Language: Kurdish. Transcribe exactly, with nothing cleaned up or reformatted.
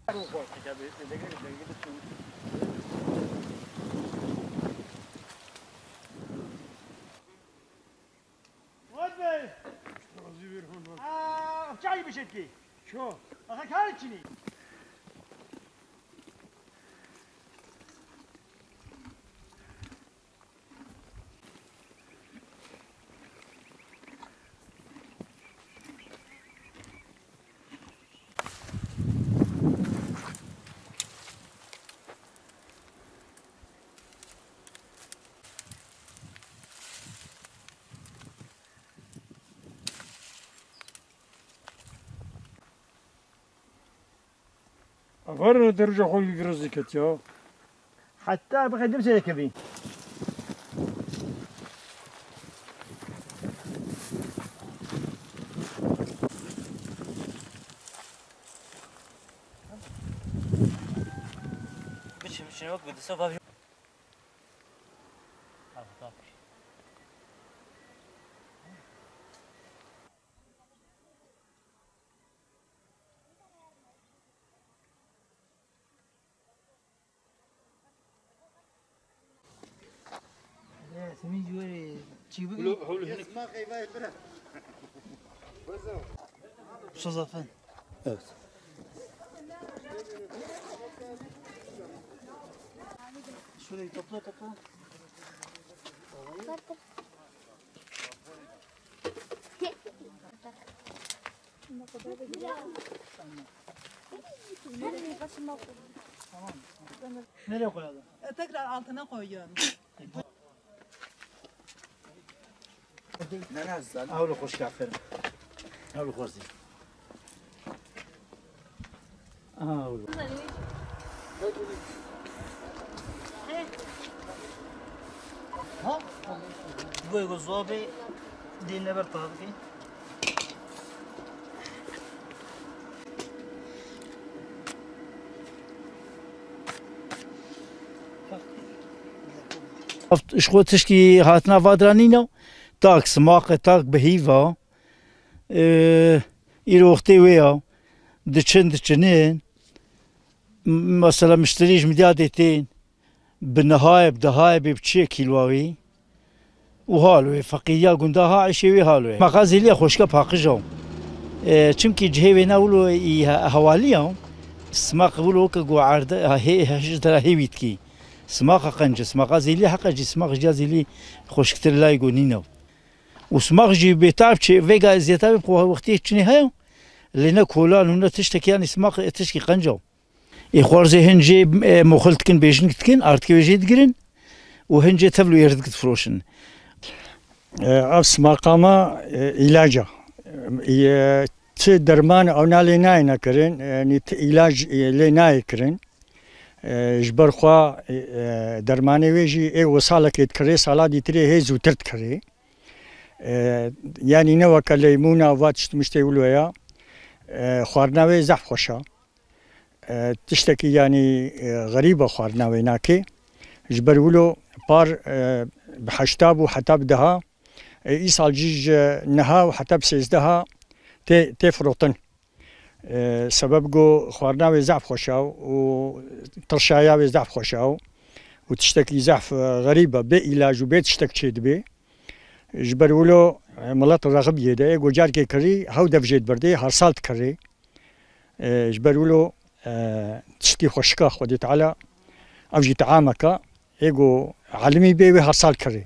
Murat Bey! Aa, çay bişirtki. Ço. Aha, kar çini. Avarino deruja xwe li girizî ketiya. Heta bixedim sêrekevî. Biçim, biçim, yok, bir de sabah. Simî ji wê çî bigrin. Sozafen. Evet. Şurayı topla, topla. Nereye koyalım? E, tekrar altına koyuyorum. Ew li xweş, aferin. Ew li xweş dî. Aha, oğlum. Goy go zobe, dê neber tav ki. Ji xwe tişkî hatina vadira nîne, tak simaq e, tak bi hîv e. Ee, îro wextê wê ya. Diçin, diçinin. M-, mesela mişterî ji min diya dê tên. Bi nihayê, bi dihayê bê bi çiyê kîlwa wî. Û hal wê, feqîriya gunda ha, îşê wê hal wê. Simaqa zêliya xweşka paqij e. Ee, çimkî cihê wê ne wilo î he-, hewalî ya. Simaq wilo ke go erde, ha, hê, hê, ji dera hê wî dikî. Simaqa qenc e, simaqa zêlî heqe jî, simaq ji ya zêlî xweşiktir layê go nîne. Û simaq jî bêtab çi, vêga zêtabê bi xwe wextê çinê heye, lê ne kolan û ne tiştekî, yanî simaq, e, tişkî qenc e. Ê xwarzê hin jê, e, moxil dikin, bêjin dikin, artikê wê jê digirin û hin jê tevlo êrdik difiroşin. E, ev simaqa me, e, îlac e. E, çi derman ewna lê nayêne kirin, e, yanî ti îlac, e, lê nayê kirin. E, ji ber xwe, e, e, dermanê wê jî ê wisalekê dikirê, sala dîtirê hê zûtir dikirê. E, yanî ne weke leymûna va tişt miştê wilo ya. E, xwarina wê zehf xweş e. E, tiştekî yanî, e, xerîb e xwarina wê nakê. Ji ber wilo par, e, bi heşta bû heta bi deha. E, îsal jî ji niha û heta bi sêzdeha tê, tê firotin. E, sebeb ku xwarina wê zehf xweş e û tirşaya wê zehf xweş e û tiştekî zehf, e, xerîb e, bê îlac û bê tiştek çêdibe. Ji ber wilo, e, milet rexibiyê de, ê ku carkê kirî, hew dev jê dibirdê, her sal dikirê. E, ji ber wilo, e, tiştî xweşik e Xwedê Teala, ev jî teameke, ê ku elimî bê wê her sal kirê.